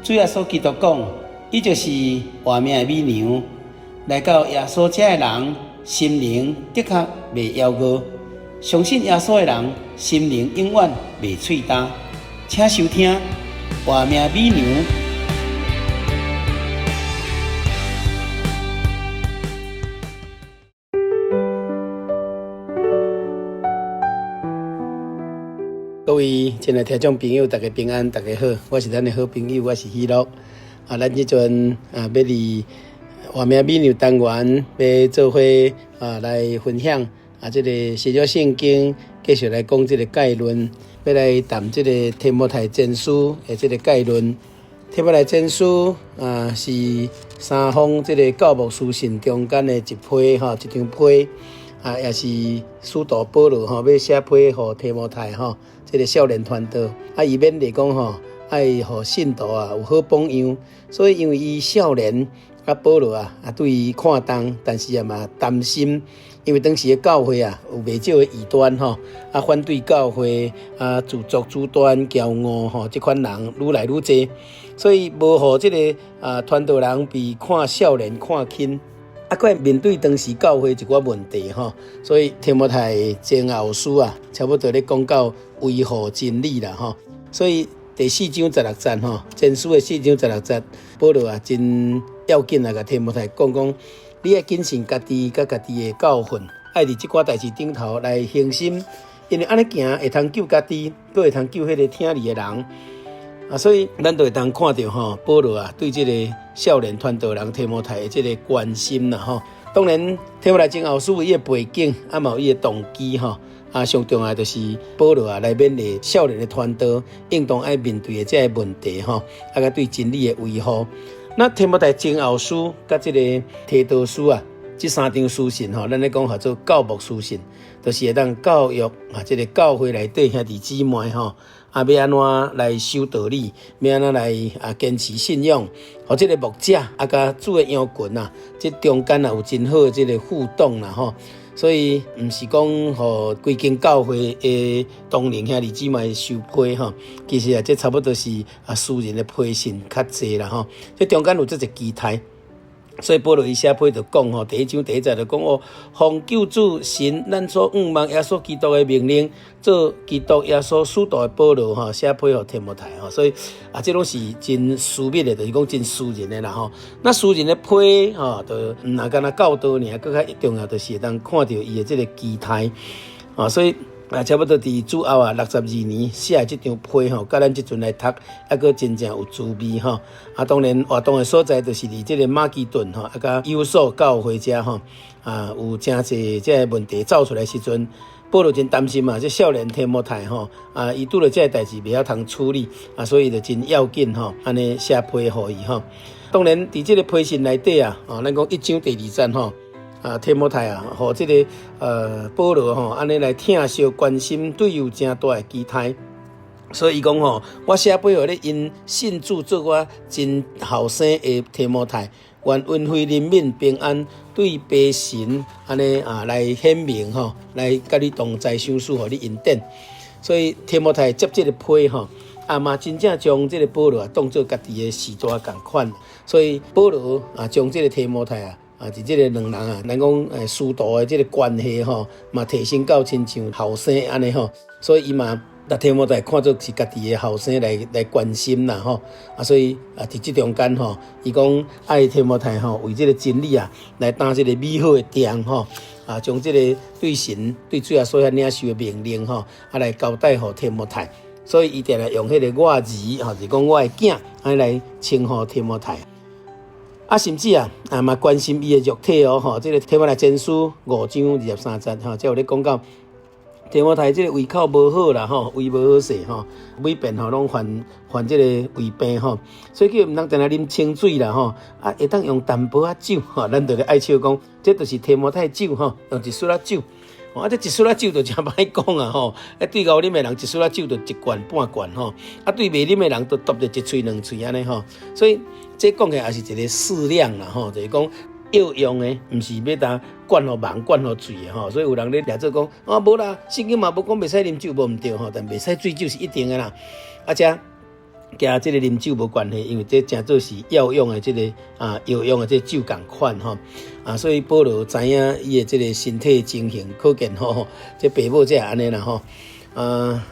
主耶穌基督講，伊就是活命的米糧。來到耶穌遮的人，心靈的確袂枵餓；相信耶穌的人，心靈永遠袂喙焦。請收聽《活命米糧》。各位親愛聽眾朋友，大家平安，大家好，我是咱的好朋友，我是喜樂。啊，咱這陣啊，欲佇活命美娘單元，欲做伙啊來分享啊，這個新約聖經繼續來講這個概論，欲來談這個提摩太前書的這個概論。提摩太前書啊，是三封這個教牧書信中間的一批吼，一張批。啊，也是使徒保羅吼，欲寫批予提摩太吼，這個少年傳道。啊，伊勉勵講吼，愛予信徒啊有好榜樣。所以因為伊少年，啊保羅啊啊對伊看重，但是也嘛擔心，因為當時的教會啊有袂少的異端吼，啊反對教會啊自作主張驕傲吼，這款人愈來愈濟，所以無予這個啊傳道人比看少年看輕。啊，閣面對當時教會一寡問題吼，所以提摩太前後書啊，差不多咧講到維護真理啦吼。所以第四章十六節吼，前書的四章十六節，保羅啊真要緊啊，共提摩太講講，你愛謹慎家己佮家己的教訓，愛佇這寡代誌頂頭來恆心，因為按呢行會通救家己，閣會通救彼個聽你的人。啊，所以咱就會當看著吼，保羅啊對這個少年傳道人提摩太的這個關心啦吼。當然，提摩太前後書有伊的背景，啊嘛有伊的動機吼。啊，上重要就是保羅啊來勉勵少年的傳道，應當愛面對的這个問題吼，啊，佮對真理的維護。那提摩太前後書佮這個提多書啊，這三張書信吼，咱咧講號做教牧書信，就是會當教育啊，這個教會內底兄弟姊妹吼。啊，欲按怎來守道理？欲按怎來啊堅持信仰？予這個牧者啊，佮主的羊群啊，這中間啊有真好的這個互動啦吼。所以毋是講予規間教會的同靈兄弟姊妹受批吼，其實啊，這差不多是啊私人的批信較濟啦吼。這中間有足濟期待。所以保羅伊寫批就講吼，第一章第一節就講哦，奉救主神咱所仰望耶穌基督的命令，做基督耶穌使徒的保羅吼，寫批予提摩太吼，所以啊，這攏是真私密的，就是講真私人的啦吼。那私人的批吼，就毋若干焦教導爾，閣較重要就是會當看著伊的這個期待啊，所以。啊，差不多佇主後啊62年寫的這張批吼，佮咱這陣來讀，猶閣真正有滋味吼。啊，當然活動的所在就是佇這個馬其頓吼，啊，佮以弗所教會遮吼，啊，有誠濟這个問題走出來時陣，保羅真擔心嘛，這少年提摩太吼，啊，伊拄著這个代誌袂曉通處理，啊，所以就真要緊吼，按呢寫批予伊吼。當然，佇這個批信內底啊，哦，咱講一章第二節吼。啊，提摩太啊，予這个保羅吼，按呢來疼惜關心，對伊有誠大的期待。所以伊講吼，我寫批予你，因信主做我真後生的提摩太，願恩惠憐憫平安對父神按呢啊來顯明吼，來佮你同在，賞賜予你恩典。所以提摩太接這个批吼，啊嘛真正將這个保羅啊當做家己的序大仝款。所以保羅啊將這个提摩太啊。啊，佇這個兩人啊，咱講師徒的這個關係吼，嘛提升到親像後生按呢吼，所以伊嘛，共提摩太看做是家己的後生來來關心啦吼。啊，所以啊，佇這中間吼，伊講愛提摩太吼，為這個真理啊，來擔這個美好的擔吼，啊，將這個對神對主耶穌遐領受的命令吼，啊來交代予提摩太。所以伊定定用彼個我兒吼，就是講我的囝，按呢來稱呼提摩太。啊，甚至啊，啊嘛關心伊的肉體哦，吼，這个提摩太前書五章二十三節，吼，這有咧講到提摩太這个胃口無好啦，吼，胃無好勢，吼，每遍吼攏犯犯這个胃病，吼，所以叫伊毋通定定啉清水啦，吼，啊，會當用淡薄仔酒，吼，咱就咧愛笑講，這就是提摩太酒，吼，用一絲仔酒。啊，這一絲仔酒就誠歹講啊吼！啊，對𠢕啉的人，一絲仔酒就一罐半罐吼；啊，對袂啉的人，就沓著一喙兩喙按呢吼。所以這講的也是一個適量啦吼，就是講藥用的，毋是欲當灌予人、灌予醉的吼。所以有人咧掠做講，啊，無啦，聖經嘛無講袂使啉酒，無毋對吼，但袂使醉酒是一定的啦。啊，這。佮這个啉酒無關係，因為這誠做是藥用的這个啊藥用的這酒仝款吼啊，所以保羅知影伊的這个身體情形，可見吼，這爸母才會按呢啦吼啊，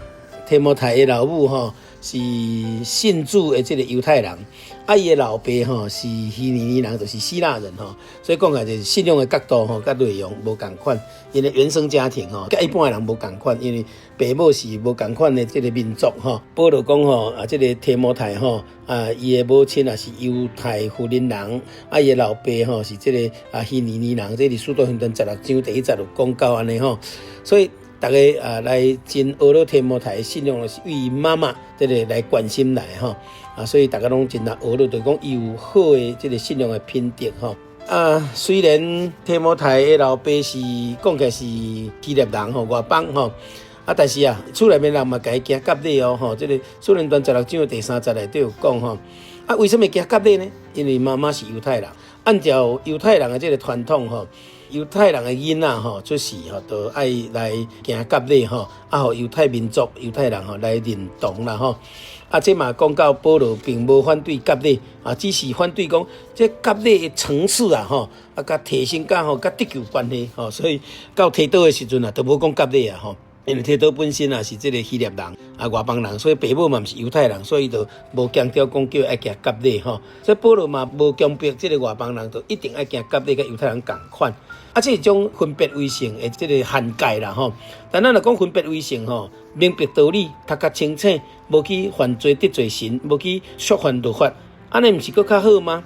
提摩太的老母吼是信主的這个猶太人，啊，伊的老爸吼是希利尼人，就是希臘人吼，所以講起來就是信仰的角度吼，佮內容無仝款，𪜶的原生家庭吼，佮一般的人無仝款，因為爸母是無仝款的這个民族吼。保羅講吼，啊，這个提摩太吼，啊，伊的母親也是猶太婦人人，啊，伊的老爸吼是這个啊希利尼人，這佇使徒行傳16章第一節有講到按呢吼，所以逐家啊來真學了提摩太的信仰，是為伊媽媽這个來關心來吼，啊，所以逐家攏真來學了，就講伊有好的這个信仰的品德吼。啊，雖然提摩太的老爸是講起來是希臘人吼，外邦吼，啊，但是啊，厝內面人嘛共伊行割禮哦吼，這个使徒行傳十六章第三節內底有講吼，啊，為啥物行割禮呢？因為媽媽是猶太人，按照猶太人的這个傳統吼，猶太人的囡仔吼出世吼，就愛來行割禮吼，啊，予猶太民族、猶太人吼來認同啦吼。啊，這嘛講到保羅並無反對割禮，啊，只是反對講這割禮的層次啊吼，啊，佮提升佮吼，佮得救關係吼，所以到提多的時陣啊，就無講割禮啊吼。因為提多本身啊是這个希臘人啊外邦人，所以爸母嘛毋是猶太人，所以就無強調講叫愛行割禮吼。所以保羅嘛無強迫這个外邦人就一定愛行割禮，佮猶太人仝款。啊，這一種分別為聖的這个限界啦吼。但咱若講分別為聖吼，明白道理，讀較清楚，無去犯罪得罪神，無去觸犯律法，按呢毋是閣較好嗎？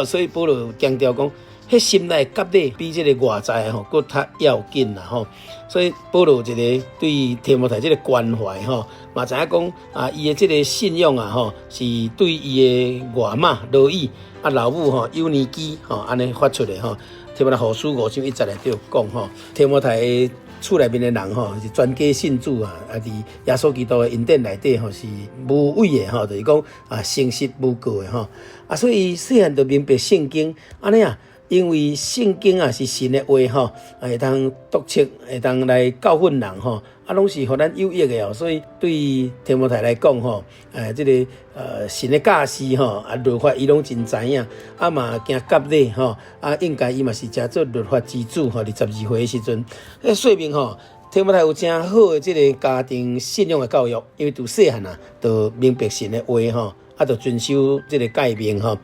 所以保羅強調講，彼心內割禮比這个外在吼閣較要緊啦吼。所以保羅一个對提摩太這个關懷吼，嘛知影講啊，伊的這个信仰啊吼，是對伊的外媽羅以啊老母吼友尼基吼按呢發出的吼。提摩太後書五章一節內底有講吼，提摩太厝內面的人吼是全家信主啊，啊佇耶穌基督的恩典內底吼是無偽的吼，就是講啊誠實無過的吼。啊，所以細漢就明白聖經按呢啊。因為聖經啊是神的話吼，會當督責，會當來教訓人吼，啊，攏是予咱有益的哦。所以對提摩太來講吼，這个神的教示吼，啊律法伊攏真知影，啊嘛行割禮吼，啊應該伊嘛是誠做律法之子吼。佇12歲的時陣，彼說明吼，提摩太有誠好的這个家庭信仰的教育，因為自細漢啊，就明白神的話吼，啊，就遵守這个誡命吼，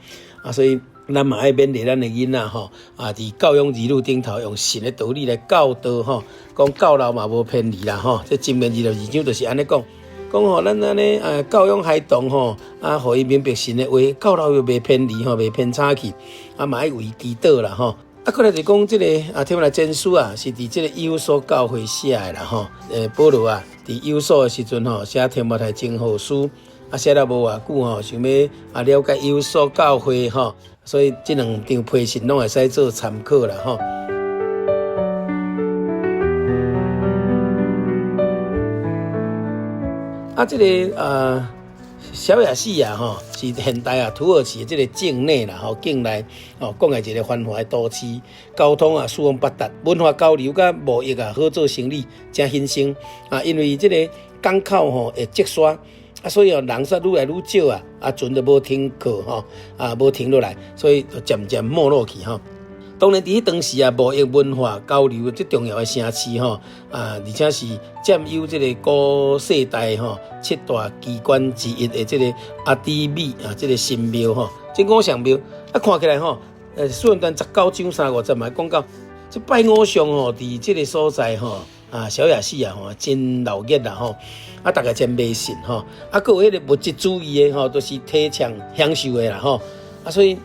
啊，所以。咱嘛愛勉勵咱的囡仔吼，啊，佇教養兒女頂頭，用神的道理來教導吼，講教老嘛無偏離啦吼。這箴言22章就是按呢講，講吼咱按呢啊教養孩童吼，啊，予伊明白神的話，教老又袂偏離吼，袂偏差去，啊嘛愛為祈禱啦吼。啊，過來就講這个啊，提摩太前書啊，是佇這个以弗所教會寫的啦吼。保羅啊，佇以弗所的時陣吼，寫提摩太前後書。啊，寫了無偌久吼，想欲啊了解以弗所教會吼，所以這兩張批信攏會使做參考啦吼。啊，這个啊小亞細亞吼，是現代啊土耳其的這个境內啦吼，境內哦，講的一个繁華的都市，交通啊四方八達，文化交流佮貿易啊好做生意，誠興盛啊。因為這个港口吼會積沙。啊，所以哦，人煞愈來愈少啊，啊，船就無停靠吼，啊，無停落來，所以就漸漸沒落去吼。當然，佇彼當時啊，貿易文化交流最重要的城市吼，啊，而且是佔有這个古世代吼七大奇觀之一的這个阿底米啊，這个神廟吼，這偶像廟啊，看起來吼，使徒行傳19章三五節嘛講到，這拜偶像吼，佇這个所在吼。啊，小亞細亞吼，真鬧熱啦吼，啊，逐家真迷信吼，啊，閣有彼个物質主義的吼，都是提倡享受的啦吼，啊，所以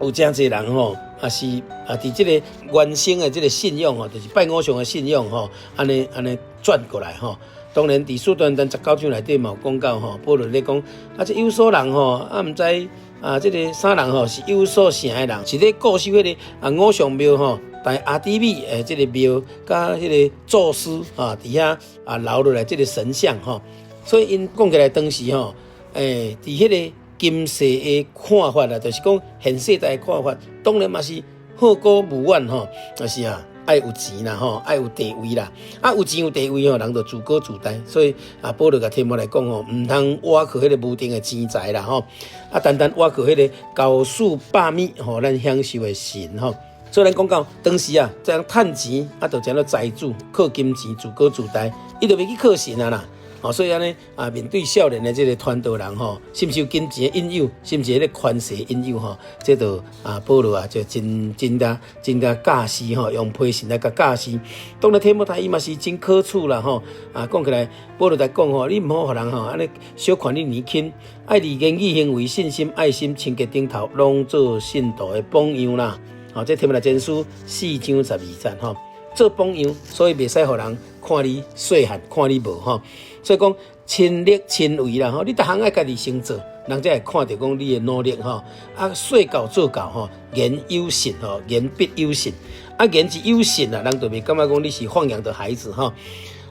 有誠濟人吼，啊是啊，佇這个原生的這个信仰吼，就是拜偶像的信仰吼，按呢按呢轉過來吼。當然，佇使徒行傳19章內底嘛有講到吼，保羅咧講，啊，這以弗所人吼，啊，毋知啊，這个啥人吼是以弗所城的人，是咧固守彼个啊偶像廟吼。但阿底米的這个廟，佮彼个宙斯啊，佇遐啊留落來這个神像吼，所以𪜶講起來當時吼，佇彼个今世的看法啦，就是講現世代的看法，當然嘛是好高騖遠吼，就是啊，愛有錢啦吼，愛有地位啦，啊有錢有地位吼，人就自高自大，所以啊，保羅共提摩太講吼，毋通倚靠彼个無定的錢財啦吼，啊單單倚靠彼个厚賜百物，予咱享受的神吼。所以咱講到當時啊，這樣趁錢啊，就成做財主，靠金錢自高自大，伊就袂去靠神啊啦。哦，所以按呢啊，面對少年的這个傳道人吼，深受金錢的引誘，甚至彼个權勢引誘吼，這就啊，保羅啊，就真真共真共教示吼，用批信來共教示。當然提摩太伊嘛是真可取啦吼。啊，講起來，保羅在講吼，你毋好予人吼按呢小看你年輕，愛佇言語行為、信心、愛心、清潔頂頭，攏做信徒的榜樣啦。吼，這提摩太前書四章十二節吼，做榜樣，所以袂使予人看你細漢，看你無吼。所以講親力親為啦吼，你逐項愛家己先做，人才會看著講你的努力吼。啊，說到做到吼，言有信吼，言必有信。啊，言一有信啊，人就袂感覺講你是放養的孩子吼。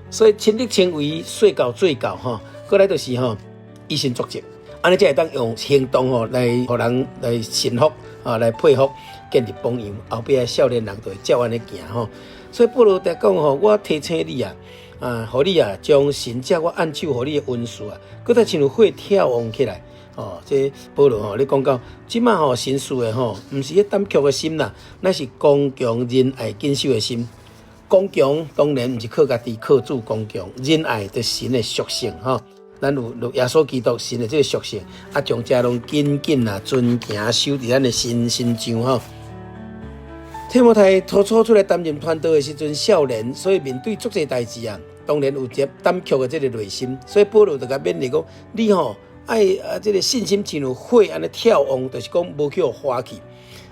所以親力親為，說到做到吼，過來就是吼，以身作則，按呢才會當用行動吼來予人來信服啊，來佩服，建立榜樣。後壁少年人就會照按呢行吼。所以保羅在講吼，我提醒你啊。啊，予你啊，將神藉我按手予你的恩賜啊，閣再親像火跳旺起來。哦，這保羅吼，咧講到這馬吼神賜的吼，毋是彼膽怯的心啦，乃是剛強仁愛謹守的心。剛強當然毋是靠家己，靠主剛強，仁愛就是神的屬性吼。咱有耶穌基督神的這个屬性，啊，將這攏緊緊啊遵行守佇咱的心身上吼。提摩太初初出來擔任傳道的時陣，少年，所以面對足濟代誌啊，當然有這膽怯的這个內心，所以保羅就共勉勵講：你吼愛啊，這个信心親像火按呢跳旺，就是講無去予花去。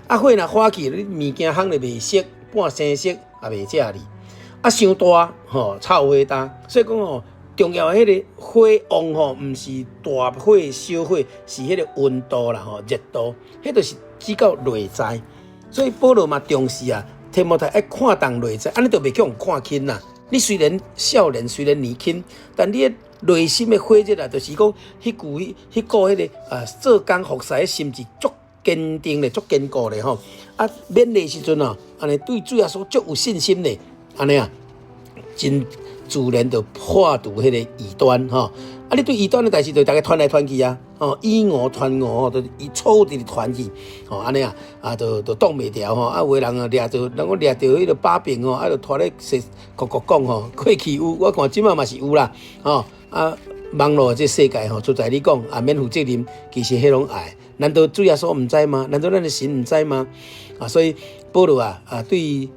啊，火若花去，你物件烘咧袂熟，半生熟也袂食哩。啊，傷大吼，臭火焦。所以講吼，重要的彼个火旺吼，毋是大火小火，是彼个溫度啦吼，熱度，彼就是指到內在。所以保羅嘛重視啊，提摩太愛看重內在，按呢就袂去予看輕啦。你雖然少年，雖然年輕，但你的內心的火熱啊，就是講彼句、彼股彼个啊，做工服侍的心是足堅定的、足堅固的吼。啊，勉勵時陣啊，按呢對主耶穌足有信心的，按呢啊，真自然就破除彼个異端吼。啊，你對異端的代誌，就逐家傳來傳去啊，吼，以訛傳訛吼，就以錯誤直直傳去，吼，按呢啊，啊，就擋袂牢吼。啊，有的人啊，掠著，人講掠著彼个把柄吼，啊，就拖咧說，國國講吼，過去有，我看這馬嘛是有啦，吼，啊，網路這世界吼，實在你講啊，免負責任，其實彼攏愛。難道主耶穌毋知嗎？難道咱的神毋知嗎？啊，所以保羅啊，啊，對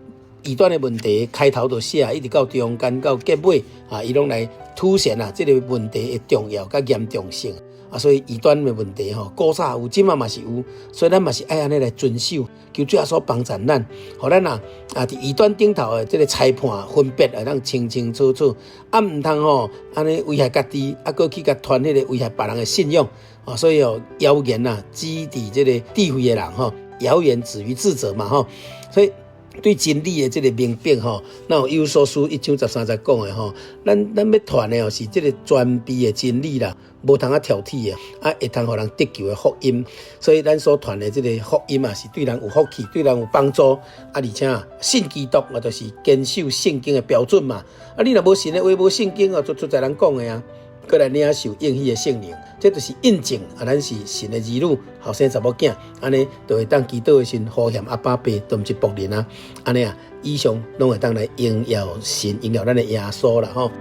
異端的問題開頭就寫，一直到中間到結尾啊，伊攏來凸顯啊，這个問題的重要佮嚴重性啊，所以異端的問題吼，古早有，這馬嘛是有，所以咱嘛是愛按呢來遵守，求主耶穌幫助咱，予咱啊啊佇異端頂頭的這个裁判分別會當清清楚楚，啊毋通吼按呢危害家己，啊閣去共傳彼个危害別人的信仰啊，所以哦謠言啊，止佇這个智慧的人吼，謠言止於智者嘛吼，所以。對真理的這个明白吼，若有以弗所書一章十三節講的吼，咱欲傳的哦是這个全備的真理啦，無通啊挑剔的，啊會通予人得救的福音。所以咱所傳的這个福音啊，是對人有福氣，對人有幫助。啊，而且啊，信基督啊，就是堅守聖經的標準嘛。啊，你若無信的話，無聖經哦，就出在人講的啊。閣來領受應許的聖靈，這就是印證啊！咱是神的兒女，後生查某囝，按呢就會當祈禱的時陣呼喊阿爸父，都毋是僕人啊！按呢啊，以上攏會當來榮耀神，榮耀咱的耶穌啦吼。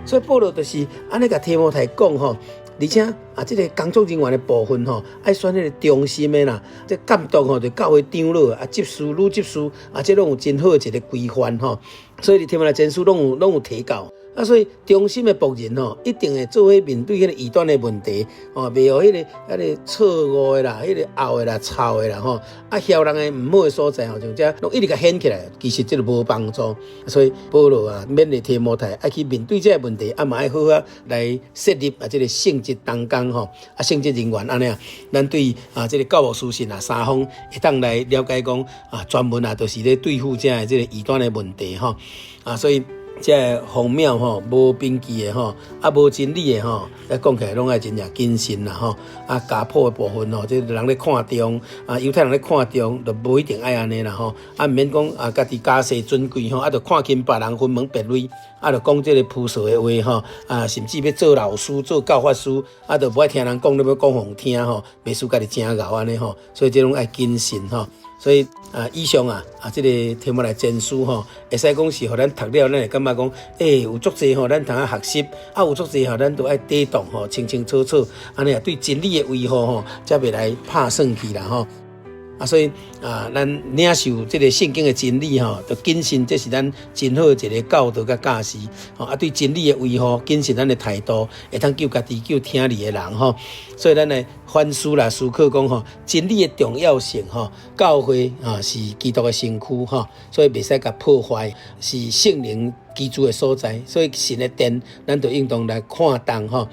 所以保羅就是按呢共提摩太講吼，而且啊，這个工作人員的部分吼，愛選彼个忠心的啦，這監督吼，就教會長老啊，執事、女執事啊，這攏有真好的一个規範吼。所以佇提摩太前書攏有提到。啊，所以忠心的僕人吼，一定會做伙面對彼个異端的問題，吼，袂予彼个彼个錯誤的啦，彼个拗的啦、臭的啦，吼，啊，囂人的毋好的所在吼，像這攏一直共顯起來，其實這個無幫助。所以保羅啊，勉勵提摩太愛去面對這个問題，啊嘛愛好好來設立啊這个聖職同工吼，啊聖職人員按呢啊，咱對啊這个教牧書信啊三封會當來了解講啊，專門啊就是咧對付這的這个異端的問題吼，啊，所以。這个荒謬吼，無憑據的吼，啊無真理的吼，來講起來攏愛真正謹慎啦吼。啊，家譜的部分吼，這個人咧看重，啊猶太人咧看重，就無一定愛按呢啦吼。啊，毋免講啊，家己家世尊貴吼，啊，就看輕別人分門別類，啊，就講這个虛數的話吼，啊，甚至欲做老師、做教法師，啊，就無愛聽人講，你欲講予聽吼，袂輸家己誠𠢕按呢吼。所以這攏愛謹慎吼。所以啊，以上啊啊，這個提摩太前書吼，會使講是予咱讀了，咱會感覺講，欸，有足濟吼，咱通啊學習，啊，有足濟吼，咱都愛抵擋吼，清清楚楚，按呢啊，對真理的維護吼，才袂來拍算去啦吼。啊，所以啊，咱領受這個聖經的真理吼，著謹慎，這是咱真好的一个教導佮教示。吼啊，對真理的維護，謹慎咱的態度，會當救家己、救聽你的人吼。所以咱來反思啦，思考講吼，真理的重要性吼，教會啊是基督的身軀吼，所以袂使共破壞，是聖靈居住的所在。所以神的殿，咱就應當來看重吼。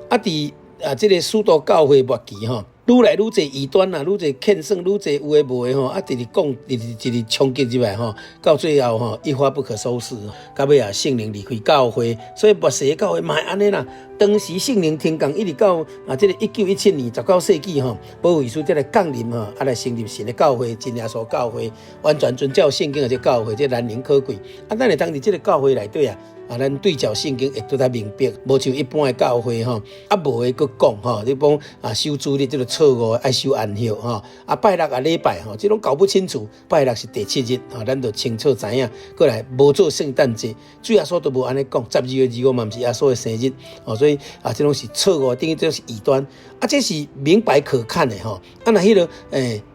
啊，佇啊這个使徒教會末期吼，愈來愈濟異端啊，愈濟騙算，愈濟有的無的吼，啊，直直講，直直直直衝擊入來吼，到最後吼，一發不可收拾，到尾啊，聖靈離開教會，所以末世的教會嘛會按呢啦。當時聖靈停降，一直到啊，這个1917年19世紀吼，保惠師才來降臨吼，啊來成立神的教會，真耶穌教會，完全遵照聖經的這個教會，這難能可貴。啊，咱會當佇這个教會內底啊。啊，咱對照聖經會拄較明白，無像一般的教會吼，啊無的閣講吼，你講啊守主日這個錯誤，愛守安息吼，啊拜六啊禮拜吼，這攏搞不清楚。拜六是第七日，吼，咱就清楚知影。過來無做聖誕節，主耶穌都無按呢講，12月25嘛毋是耶穌的生日，哦，所以啊，這攏是錯誤，等於這是異端，啊，這是明白可看的吼。啊，若彼個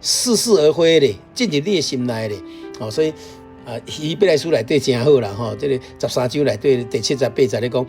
似是而非咧，進入你的心內咧，哦，所以。啊，希伯來書內底誠好啦吼，這个13章內底第七節八節咧講，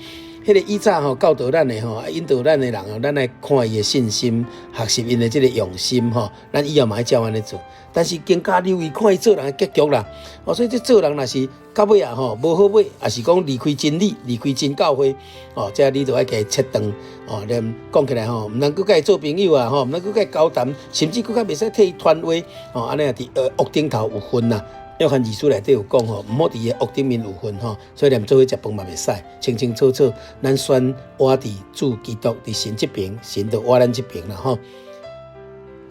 彼个以早吼教導咱的吼，引導咱的人哦，咱來看伊的信心，學習𪜶的這个用心吼，咱以後嘛愛照按呢做。但是更加留意看伊做人的結局啦。哦，所以這做人若是到尾啊吼無好尾，抑是講離開真理，離開真教會，哦，這你就愛共伊切斷哦。連講起來吼，毋通閣共伊做朋友啊吼，毋通閣共伊交談，甚至閣較袂使替伊傳話哦。按呢啊，佇惡頂頭有份啦。約翰二書內底有講吼，毋好佇伊的惡頂面有份吼，所以連做伙食飯嘛袂使，清清楚楚，咱選倚佇主基督佇神這爿，神就倚咱這爿啦吼。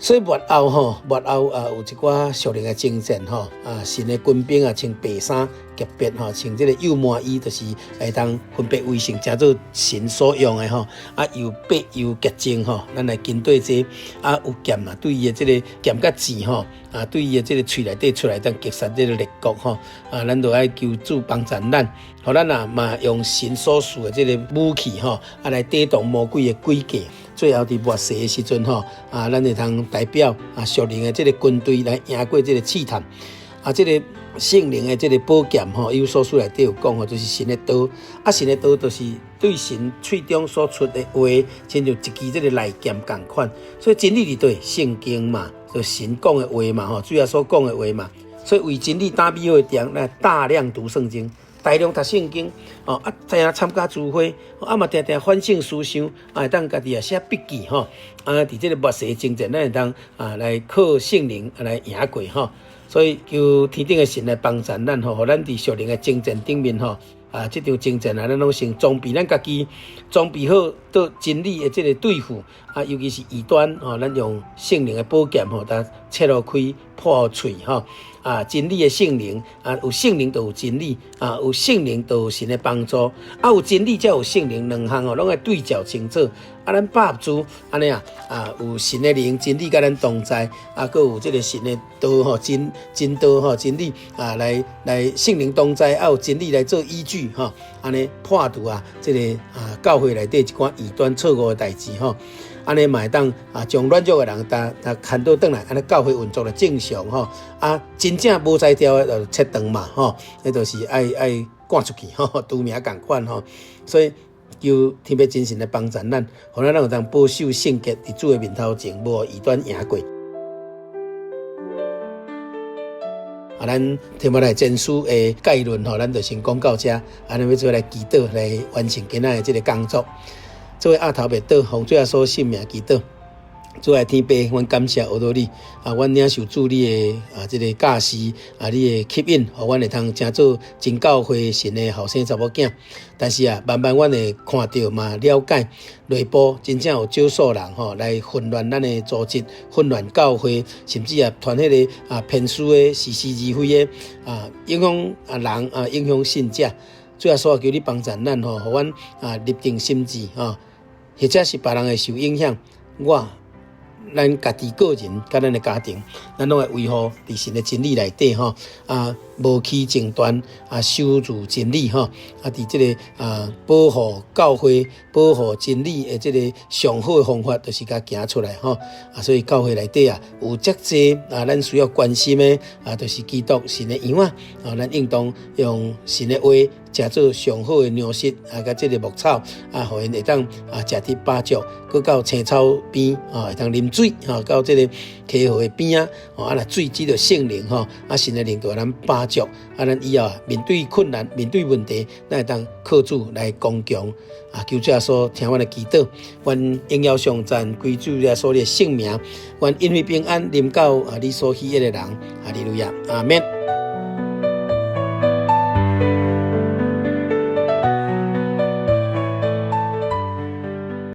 所以末後吼，末後啊有一寡屬靈的征戰吼，啊神的軍兵啊穿白衫特別吼，穿這个幼麻衣，就是會當分別為聖，成做神所用的吼，啊又白又潔淨吼，咱來針對這個啊有劍啊，對伊的這个劍佮舌吼，啊對伊的這个喙內底出來當擊殺這个列國吼，啊咱就愛求主幫助咱，予咱啊嘛用神所賜的這个武器吼，啊來抵擋魔鬼的詭計。最後佇末世的時陣吼，啊，咱會通代表啊屬靈的這个軍隊來贏過這个試探，啊，這个聖靈的這个寶劍吼，以弗所書內底有講吼，就是神的道，啊，神的道就是對神喙中所出的話，親像一支這个利劍仝款。所以真理佇佗？聖經嘛，就神講的話嘛，吼，主耶穌講的話嘛。所以為真理打美好的仗，咱大量讀聖經。大量讀聖經，哦啊，定定參加聚會，啊嘛定定反省思想，啊會當家己也寫筆記吼，啊佇這个末世征戰，咱會當啊來靠聖靈來贏過吼。所以求天頂的神來幫助咱吼，予咱佇屬靈的征戰頂面吼，啊這場征戰啊，咱攏先裝備咱家己，裝備好對真理的這个對付，啊尤其是異端吼，咱用聖靈的寶劍吼，共切予開破予碎吼。啊，真理的聖靈啊，有聖靈就有真理啊，有聖靈就有神的幫助啊，有真理才有聖靈，兩項哦，攏愛對照清楚。啊，咱百合主按呢啊，啊，有神的靈真理佮咱同在，啊，閣有這个神的道吼，真真道吼，真理啊，來來聖靈同在，啊，有真理來做依據吼，按呢破除啊，這个啊教會內底一寡異端錯誤的代誌吼。按呢嘛會當啊，將軟弱的人共共牽倒轉來，按呢教會運作就正常吼。啊，真正無才調的就切斷嘛吼，彼就是愛愛趕出去吼，除名仝款吼。所以求天父真神來幫助咱，予咱會當保守聖潔，佇主的面頭前，無予異端贏過。啊，咱提摩太前書的概論吼，咱就先講到這。啊，咱欲做伙來祈禱來完成今仔的這个工作。做伙阿頭白倒，奉主耶穌聖名祈禱。主愛天父，阮感謝阿多你啊！阮領受主你的啊，這个教示啊，你的吸引，予阮會通成做真教會神的後生查某囝。但是啊，慢慢阮會看著嘛，了解內部真正有少數人吼來混亂咱的組織，混亂教會，甚至啊，傳彼个啊偏私的是是而非的啊，影響啊人啊，影響信者。主耶穌啊，求你幫助咱吼，予阮啊立定心志吼，或者是別人會受影響，我。咱家己個人佮咱的家庭，咱攏會維護佇神的真理內底吼，啊，無棄異端，啊，守住真理吼，啊，佇這个啊保護教會、保護真理的這个上好的方法，就是共行出來吼。啊，所以教會內底啊，有遮濟啊，咱需要關心的啊，就是基督神的羊仔啊，咱應當用神的話，食做上好的糧食啊，佮這个牧草啊，予𪜶會當啊食得飽足，閣到青草邊啊，會當啉水吼，到這个溪河的邊仔，啊，若水指著聖靈吼，啊，神的靈就予咱飽足，啊，咱以後啊面對困難、面對問題，咱會當靠主來剛強啊，求主耶穌聽阮的祈禱，阮榮耀頌讚歸主耶穌的聖名，願恩惠平安臨到啊你所喜愛的人，哈利路亞，阿們。